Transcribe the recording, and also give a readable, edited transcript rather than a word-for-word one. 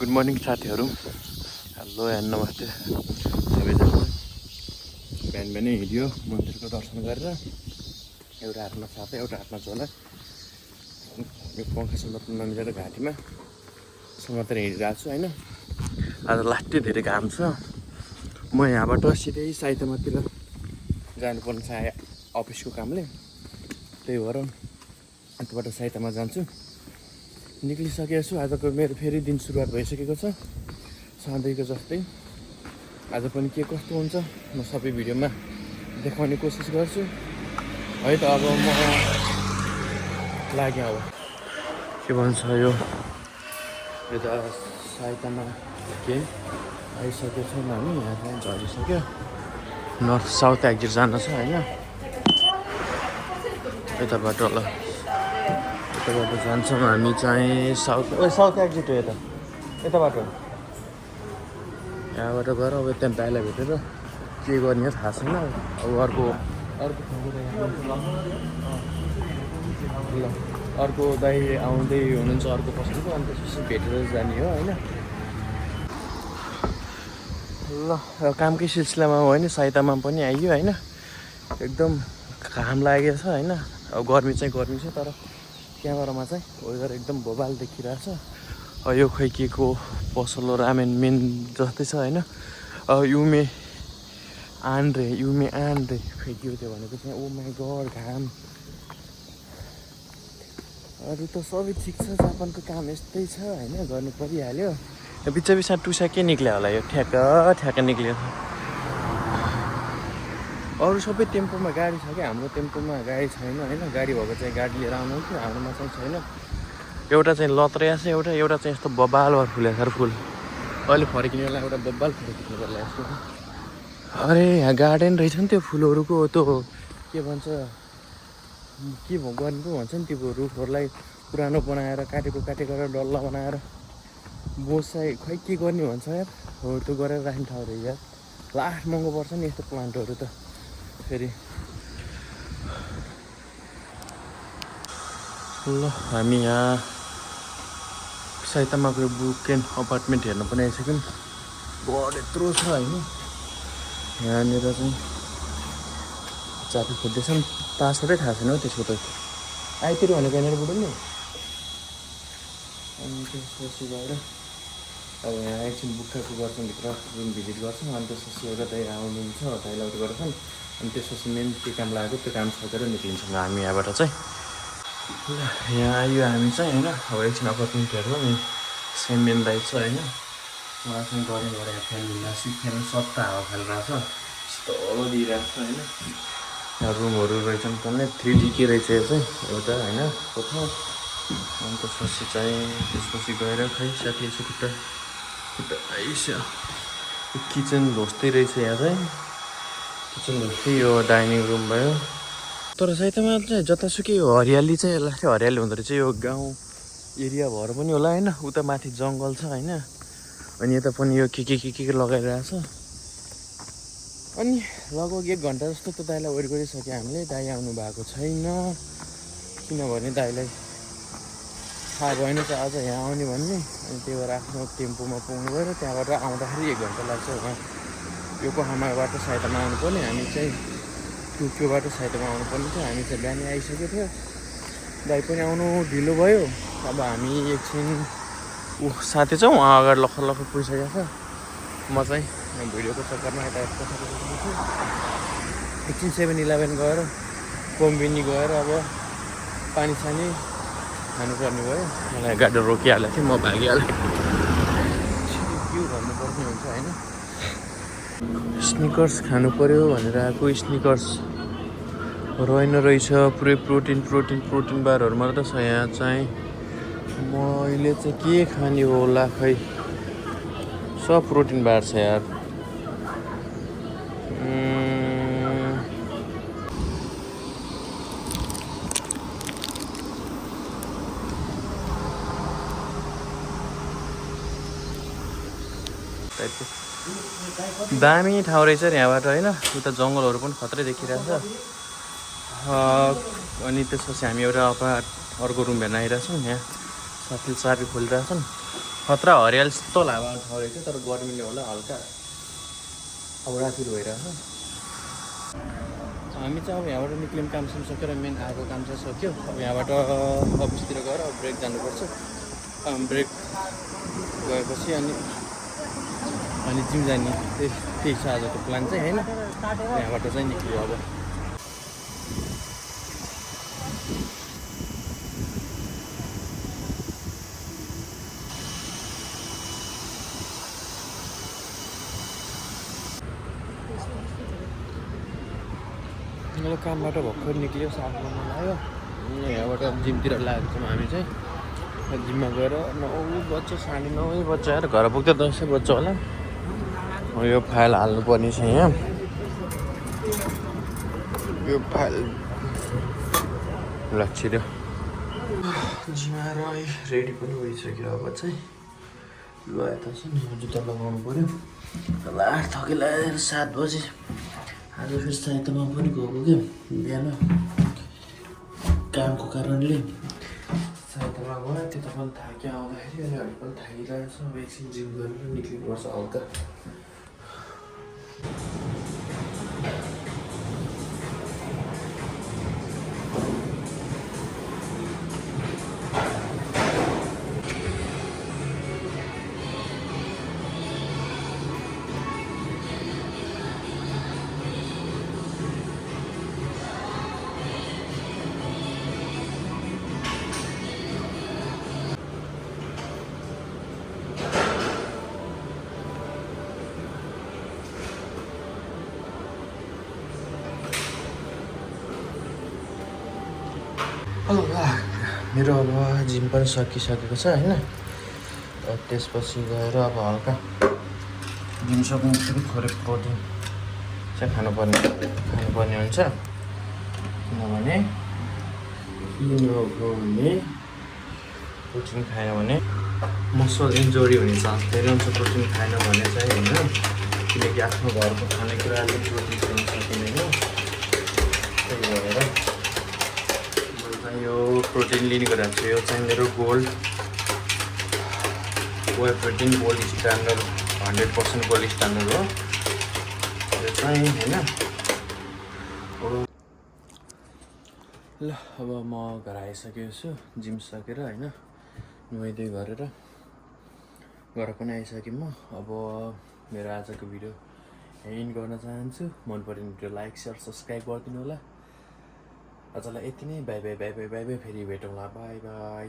Good morning साथीहरू, hello and नमस्ते सबैजना। बिहान बिहानै हिँड्यो मन्दिरको दर्शन गरेर एउटा हातमा साथै एउटा हातमा झोला यो पङ्खा समात्न नमिलेर घाँटीमा समातेर हिँडिरहेको छु होइन। आज लास्टै धेरै घाम छ। म यहाँबाट सिधै साइतामातिर जानुपर्ने छ अफिसको कामले, त्यही भएर यताबाट साइतामा जान्छु। निक्लिसकेको छु। आजको मेरो फेरि दिन सुरुवात भइसकेको छ सधैँको जस्तै। आज पनि के कस्तो हुन्छ म सबै भिडियोमा देखाउने कोसिस गर्छु है त। अब म लाग्यो, अब के भन्छ यो यता साइतामा के आइसकेको छौँ हामी। यहाँ चाहिँ झरिसक्यो, नर्थ साउथ एक्जिट जानु छ होइन। यताबाट जान्छौँ हामी चाहिँ साउथ एक्जिट हो यताबाट। यहाँबाट गएर अब त्यहाँ दाइलाई भेटेर के गर्ने थाहा छैन। अब अर्को दाइ आउँदै हुनुहुन्छ अर्को पसलको, अनि त्यसपछि भेटेर जाने हो होइन। ल कामकै सिलसिलामा हो होइन, साइतामा पनि आइयो होइन। एकदम घाम लागेको छ होइन। अब गर्मी छ, तर क्यामेरामा चाहिँ वेदर एकदम भोबाल देखिरहेछ। यो खै के को पसल हो, रामेन मेन जस्तै छ होइन। युमे आन्ड्रे खै के हो त्यो भनेको चाहिँ। ओ माई गड घाम। अरू त सबै ठिक छ, जापानको काम यस्तै छ होइन, गर्नु परिहाल्यो। बिचमा टुसा के निक्ल्यो होला, यो ठ्याक्क निक्ल्यो। अरू सबै टेम्पोमा गाडी छ क्या, हाम्रो टेम्पोमा गाडी छैन होइन। गाडी भएको चाहिँ गाडी लिएर आउनुहुन्थ्यो, हाम्रोमा चाहिँ छैन। एउटा चाहिँ लत्रिया छ, एउटा चाहिँ यस्तो बब्बाल भएर फुलेको छ फुल। अहिले फर्किने बेला एउटा बब्बाल फर्किनु पर्ला यस्तो। अरे यहाँ गार्डन रहेछ नि त्यो फुलहरूको, त्यो के भन्छ के गर्ने पो भन्छ नि, त्यो रुखहरूलाई पुरानो बनाएर काटेको डल्ला बनाएर बोसाइ खै के गर्ने भन्छ यार। हो त्यो गरेर राख्ने ठाउँ रह्यो यार। लास्ट महँगो पर्छ नि यस्तो प्लान्टहरू त। फेरि ल हामी यहाँ साइतामाको बुकेन अपार्टमेन्ट हेर्न पनि आइसक्यौँ। घर यत्रो छ होइन। यहाँनिर चाहिँ चाबी खोज्दैछन्, पासवर्डै थाहा छैन हौ त्यसको त। आइतिर भनेको यहाँनिर बुढो नि। अनि त्यसपछि गएर अब यहाँ एकछिन बुकको गर्छौँ, भित्र रुम भिजिट गर्छौँ। अनि त्यसपछि एउटा दाइ आउनुहुन्छ, दाइलाई आउट गर्छन्। अनि त्यसपछि मेन के काम लागेको त्यो काम सकेर निक्लिन्छौँ हामी यहाँबाट चाहिँ। ल यहाँ आइयो हामी चाहिँ होइन। अब एकछिन अपार्टमेन्ट हेर्छौँ नि। सेम मेन दाइ छ होइन, उहाँसँग गरेर यहाँ फ्यान फ्यान सट्ट हावा खेलिरहेको छ, यस्तो दिइरहेको छ होइन। यहाँ रुमहरू रहेछन् पनि 3D के रहेछ यो चाहिँ एउटा होइन कोठा। अनि त्यसपछि गएर खै साथी यसो खुट्टा आइस किचन ढोस्दै रहेछ यहाँ चाहिँ। किचन ढोस्दै यो डाइनिङ रुम भयो। तर साइतामा चाहिँ जतासुकै हरियाली चाहिँ लास्टै हरियाली हुँदो रहेछ। यो गाउँ एरिया भएर पनि होला होइन। उता माथि जङ्गल छ होइन। अनि यता पनि यो के लगाइरहेछ। अनि लगभग 1 घन्टा जस्तो त दाइलाई वेट गरिसक्यो हामीले। दाइ आउनु भएको छैन, किनभने दाइलाई थाहा भएन त आज यहाँ आउने भन्ने। अनि त्यही भएर आफ्नो टेम्पोमा पुग्नु गयो। त्यहाँबाट आउँदाखेरि 1 घन्टा लाग्छ। उहाँ योकोहामाबाट साइतामा आउनुपर्ने, हामी चाहिँ टोकियोबाट साइतामा आउनुपर्ने थियो। हामी चाहिँ बिहानै आइसकेको थियो, दाइ पनि आउनु ढिलो भयो। अब हामी एकछिन साथी छ उहाँ अगाडि लखर पुगिसकेको छ। म चाहिँ भिडियोको चक्करमा यता एकछिन 7-11 गएर कोम्बिनी गएर अब पानी सानी खानुपर्ने भयो। मलाई गाडी रोकिहालेको थियो, म भागिहालेँ। के भन्नुपर्ने हुन्छ होइन। स्निकर्स खानु पऱ्यो भनेर आएको, स्निकर्स रहेछ पुरै प्रोटिन बारहरू मात्रै छ यहाँ चाहिँ। मैले चाहिँ के खाने होला खै, सब प्रोटिन बार छ यार। दामी ठाउँ रहेछ यहाँबाट होइन। उता जङ्गलहरू पनि खत्रै देखिरहेछ। अनि त्यसपछि हामी एउटा अर्को रुम हेर्न आइरहेछौँ। यहाँ साथीले चाबी खोलिरहेछन्। खतरा हरियाली यस्तो लाभा ठाउँ रहेछ तर गर्मीले होला हल्का अब राति भइरहेछ हामी चाहिँ अब यहाँबाट निक्ल्यौँ कामसाम सकेर मेन आएको काम चाहिँ सक्यो अब यहाँबाट अफिसतिर गएर ब्रेक जानुपर्छ ब्रेक गएपछि अनि जिम जाने त्यही छ आजको प्लान चाहिँ होइन यहाँबाट चाहिँ निक्ल्यो अब मेरो कामबाट भर्खर निक्ल्यो 7 बज्न लाग्यो यहाँबाट जिमतिर लागेको छौँ हामी चाहिँ जिममा गएर 9 बज्छ 9:30 बज्छ आएर घर पुग्दा 10 बज्छ होला यो फाइल हाल्नुपर्ने छ यहाँ यो फाइल लक्षित जिममा आएर रेडी पनि भइसक्यो अब चाहिँ लु यता छ नि जुत्ता लगाउनु पऱ्यो ला थकेला 7 बजे आज फेरि साइतमा पनि गएको क्या बिहान कामको कारणले साइतमा गयो त्यता पनि थाक्यो आउँदाखेरि अनि अलिक पनि थाकिरहेको छ अब एकछिन जिम गरेर निक्लिनुपर्छ हल्का मेरो अब जिम पनि सकिसकेको छ होइन त्यसपछि गएर अब हल्का जिम सक्नु थोरै प्रोटिन चाहिँ खानुपर्ने हुन्छ किनभने प्रोटिन खाएन भने मसल इन्जरी हुने चान्स धेरै हुन्छ प्रोटिन खाएन भने चाहिँ होइन किनकि आफ्नो घरको खानेकुराले प्रोटिन खान सकिँदैन त्यही भएर यो प्रोटिन लिने कुरा छ यो चाहिँ मेरो gold web protein gold standard 100% gold standard हो यो चाहिँ होइन ल अब म घर आइसकेको छु जिम सकेर होइन नुहाइधुवाइ गरेर घर पनि आइसकेँ म अब मेरो आजको भिडियो यहीँ गर्न चाहन्छु मन पऱ्यो भने भिडियो लाइक सेयर सब्सक्राइब गरिदिनु होला आजलाई यति नै बाई बाई फेरि भेटौँला बाई बाई